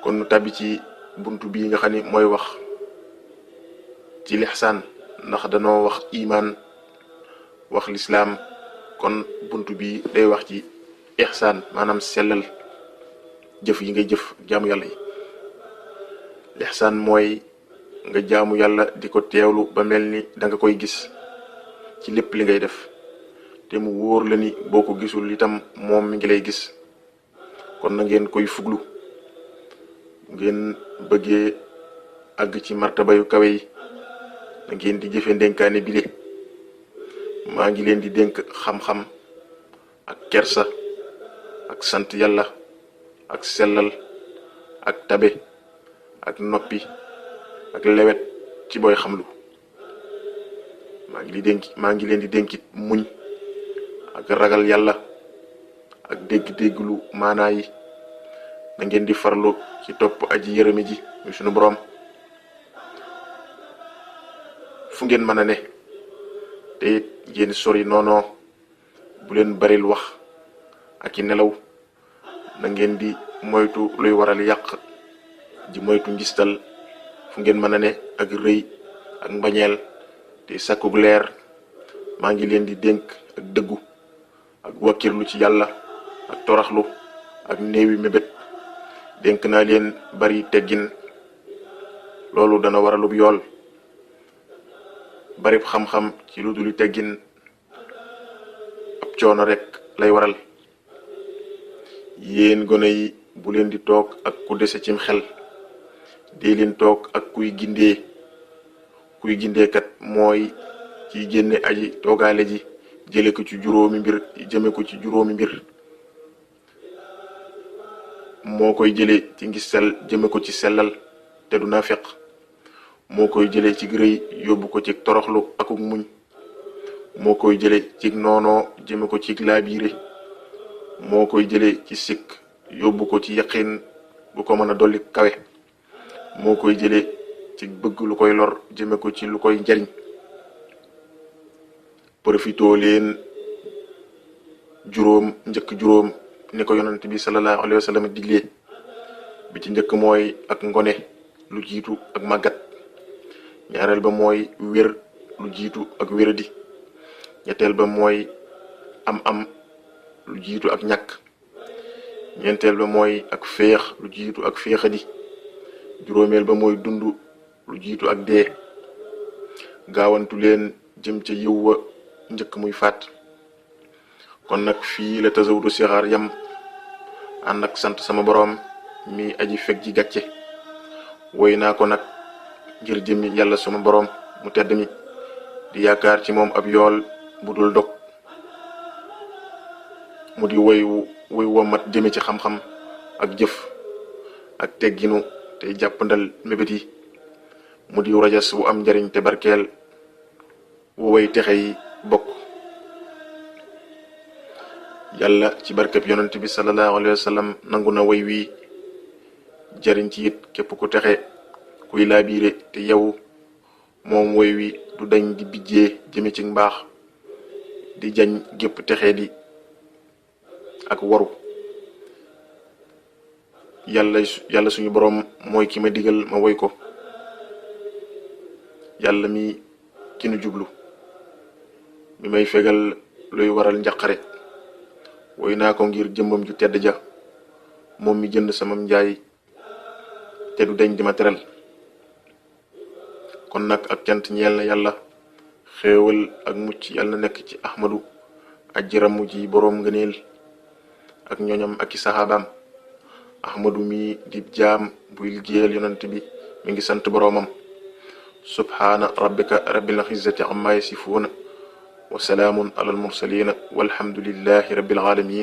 kon nu tàbbi ci buntu bii nga xam ni mooy wax ci lixsaan, ndax danoo wax imaan wax lislaam, kon buntu bi day wax ci ixsaan, maanaam sellal jëf yi ngay jëf jaamu yàlla yi. lixsaan mooy nga jaamu yàlla di ko teewlu ba mel ni da nga koy gis ci lépp li ngay def, te mu wóor la ni boo ko gisul itam moom mi ngi lay gis. kon na ngeen koy fuglu ngeen bëggee àgg ci martaba yu kawe yi, na ngeen di jëfe ndénkaane bile. maa ngi leen di dénk xam-xam ak kersa ak sant yàlla ak sellal ak tabe ak noppi ak lewet ci booy xamlu. maa ngi leen di dénkit muñ ak ragal yàlla ak dégg-dégglu maanaa yi. na ngeen di farlu ci topp aji yërëmi ji muy sunu boroom fu ngeen mën a ne, te it ngeen sori noonoo. bu leen baril wax ak i nelaw. na ngeen di moytu luy waral yàq, di moytu ngistal fu ngeen mën a ne, ak rëy ak mbañeel, te sàkkug leer. maa ngi leen di dénk ak dëggu ak wakkirlu ci yàlla ak toraxlu ak néewi mébét. dénk naa leen bari teggin, loolu dana waralub yool. barib xam-xam ci lu dul teggin ab coono rek lay waral. yéen gone yi bu leen di toog ak ku dese cim xel, dee leen toog ak kuy gindeekat mooy ci génne aji toogaale ji jële ko ci juróomi mbir jëme ko ci juróomi mbir. moo koy jële ci ngistal jëme ko ci sellal te du naafeq. moo koy jële ci rëy yóbbu ko ci toroxlu akuk muñ. moo koy jële ci noonoo jëme ko ci laabiire. moo koy jële ci sikk yóbbu ko ci yaqin bu ko mën a dolli kawe. moo koy jële ci bëgg lu koy lor jëme ko ci lu koy njariñ. profitoo leen njëkk juróom ni ko yonent bi sallallahu alayhi wa sallam diglee. bi ci njëkk mooy ak ngone lu jiitu ak màggat. ñaareel ba mooy wér lu jiitu ak wéradi. ñetteel ba mooy am lu jiitu ak ñàkk. ñeenteel ba mooy ak féex lu jiitu ak féexadi. juróomeel ba mooy dund lu jiitu ak dee. gaawantu leen jëm ca yiw wa njëkk muy faat. kon nag fii la tasawudu sixaar yam, ànd ak sant sama boroom mi aji fekk ji gàcce. woy naa ko nag ngir jëmmi yàlla sama boroom mu tedd mi, di yaakaar ci moom ab yool bu dul dog. mu di woy womat jëme ci xam-xam ak jëf ak tegginu tey jàppandal mébét yi. mu di rajas wu am njariñ te barkeel, wu way texe yi bokk. yàlla ci barkeb yonent bi sallallahu alayhi wa sallam nangu na way wii, jariñ ci it képp ku texe kuy laabiire te yow. moom way wi du dañ di bijjee jëme ci mbaax, di jañ gépp texe di ak waru. yàlla suñu boroom mooy ki ma digal ma woy ko. yàlla mi ki nu jublu, mi may fegal luy waral njaqare. woy naa ko ngir jëmmam ju tedd ja, moom mi jënd samam njaay te du deñ di ma teral. kon nag ak cant ñeel na yàlla, xéewal ak mucc yàlla na nekk ci ahmadu aji ramu ji boroom ngëneel ak ñoñam ak i saxaabaam. ahmadu mi di jaam buy liggéeyal yonent bi mi ngi sant boroomam. subhaana rabbika rabbil izzati amma yasifuuna wa salaamun alal mursaliina walhamdulillahi rabbil aalamiin.